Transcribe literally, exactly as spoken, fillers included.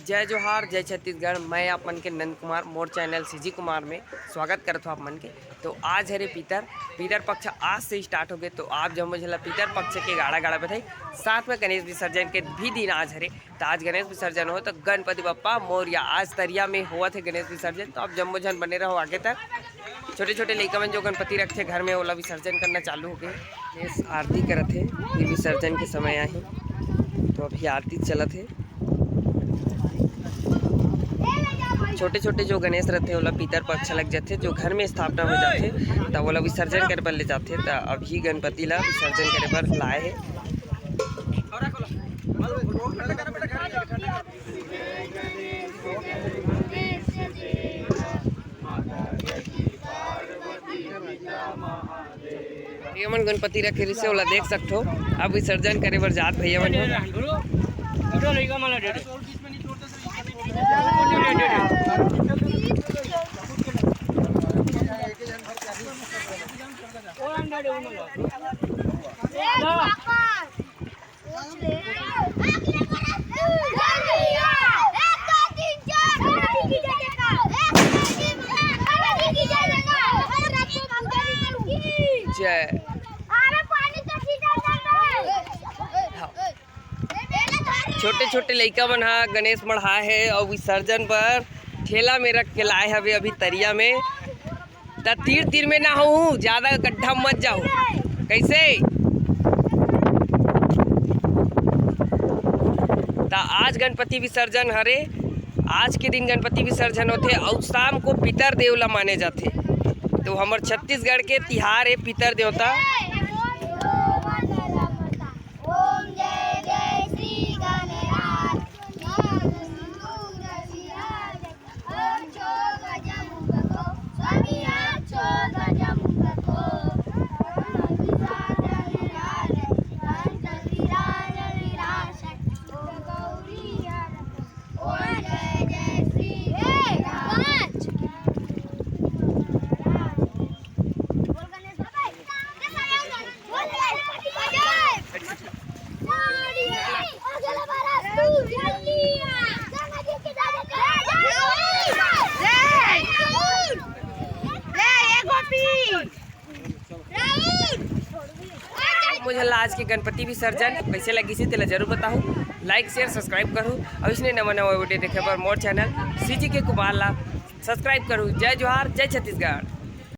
जय जोहार, जय छत्तीसगढ़। मैं आप मन के नंद कुमार, मोर चैनल सीजी कुमार में स्वागत करत हूँ आप मन के। तो आज हरे पितर, पितर पक्ष आज से स्टार्ट हो गए, तो आप जम्मो झन ला पितर पक्ष के गाड़ा गाड़ा बधाई। साथ में गणेश विसर्जन के भी दिन आज हरे, तो आज गणेश विसर्जन हो, तो गणपति बप्पा मोरया। आज तरिया में होवत हे गणेश विसर्जन, तो आप जम्मो झन बने रहो आगे तक। छोटे छोटे लइका मन जो गणपति रखथे घर में, ओला विसर्जन करना चालू हो गए। गणेश आरती करत हे, फिर विसर्जन के समय आही, तो अभी आरती चलत हे। छोटे छोटे जो गणेश रथे, ओला पितर पक्ष लग जाथे, जो घर में स्थापना हो जाथे, तब ओला विसर्जन करे बर ले जाथे। त अभी गणपति ला विसर्जन करे बर लाए हे। ये मन गणपति रखे रिसे, ओला देख सकथो। अब विसर्जन करे बर जात भैया मन। जय। छोटे छोटे लइका मन ह गणेश मढ़ाए हे अउ विसर्जन बर ठेला में रख के लाए हवे अभी तरिया में। त तीर तीर में ना हो, ज्यादा गड्ढा मत जाओ। कैसे? त आज गणपति विसर्जन हरे, आज के दिन गणपति विसर्जन होथे अउ शाम को पितर देव ला माने जाथे। तो हमर छत्तीसगढ़ के तिहार हे पितर देवता। ओम जय जय श्री गणेश। मुझे आज के गणपति विसर्जन कैसे लगिस हे, तेला जरूर बताहू। लाइक, शेयर, सब्सक्राइब करू, अउ इसने नवा नवा वीडियो देखे बर मोर चैनल सीजी के कुमार ला सब्सक्राइब करू। जय जोहार, जय छत्तीसगढ़।